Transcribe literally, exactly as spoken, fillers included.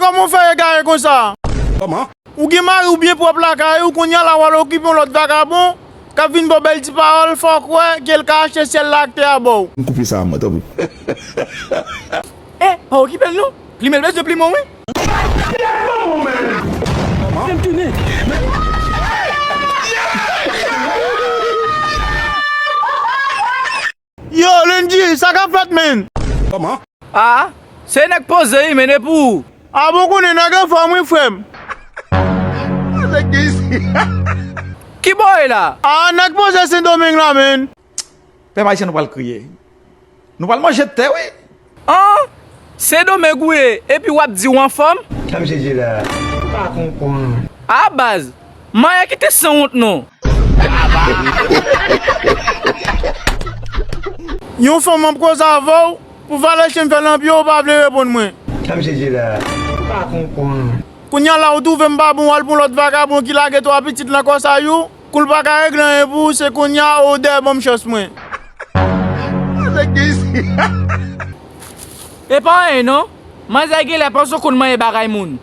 Kòman w fè egare konsa? Kòman? Ou gen mari w byen pwòp lakay ou, kounye a la w al okipe yon lòt vakabon k ap vin ba w bèl ti pawòl, fò w kwè ke l ka achte syèl la ak tè a ba w. M koupe sa a mwen, tanpri. Eh, pa okipe l non. Plimen l bezwen plimen w, wi. Yo, Lundi, sa k ap fèt, menn? Kòman? Ah, se nèg poze wi, men e pou ou. Ah bon, konnen nèg anfòm wi, frè m. Ki bò w ye la? Ah, nèg poze Sendomeng la, menn. Pèp ayisyen, nou pral kriye. Nou pral manje tè, wi. An, Sendomeng ou ye, epi w ap di w anfòm? Sa misye di la, m pa konprann. Ah, baz, manyen kite sanwont non. Yon fanm ap koze avè w, pou valè chen fè nan pye w, ou pa vle reponn mwen. Sa misye di la, m pa konprann. Kounye a la ou twouve m pa bon, w al pran lòt vakabon ki lage twa pitit nan kò sa yo. Kou l pa ka regle anyen pou ou, se kounye a ou dèyè ban m chans mwen. E pa anyen non. Manzè genlè panse w konn manyen bagay moun.